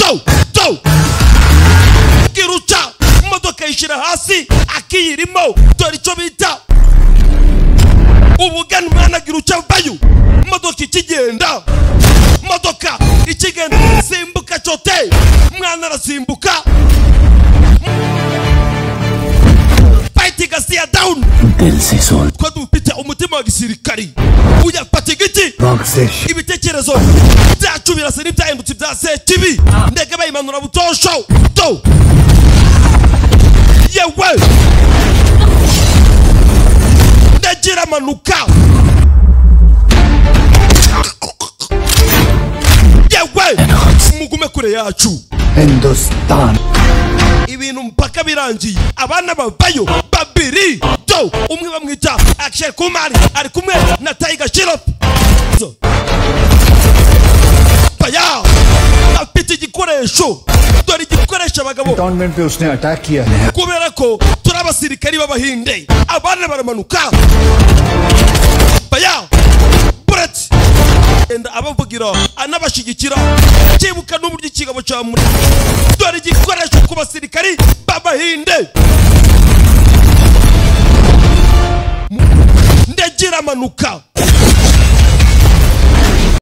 Do do giruca imodoka yishyira hasi akiyirimo. Dore icyo bita ubugani. Mwana giruca vayo, imodoka ikigenda, imodoka ikigenda, simbuka cote. Mwana arasimbuka. Fighting Garcia down. दिल से सोच Twe dufite umutima wa gisirikari, uyafata igiti. Ibitekerezo byacu birasa n'ibyahindutse ibya Sekibi. Ndege bayimanura butosho. Do yewe, ndege iramanuka. Yewe, mugume kure yacu. Hindustan Ibintu mpaka birangiye, abana bavayo babiri. Do umwe bamwita Akshay Kumar ari kumwe na Tiger Shroff. Baya afite igikoresho, dore igikoresho abagabo. Cantonment पे उसने attack किया है। Kubera ko turi abasirikari b'Abahinde, abana baramanuka. Baya bullet enda abavugira anabashyigikira, cyibuka n'uburyo ikigabo cya muri. Dore igikoresho ku basirikari b'Abahinde. Ndege iramanuka.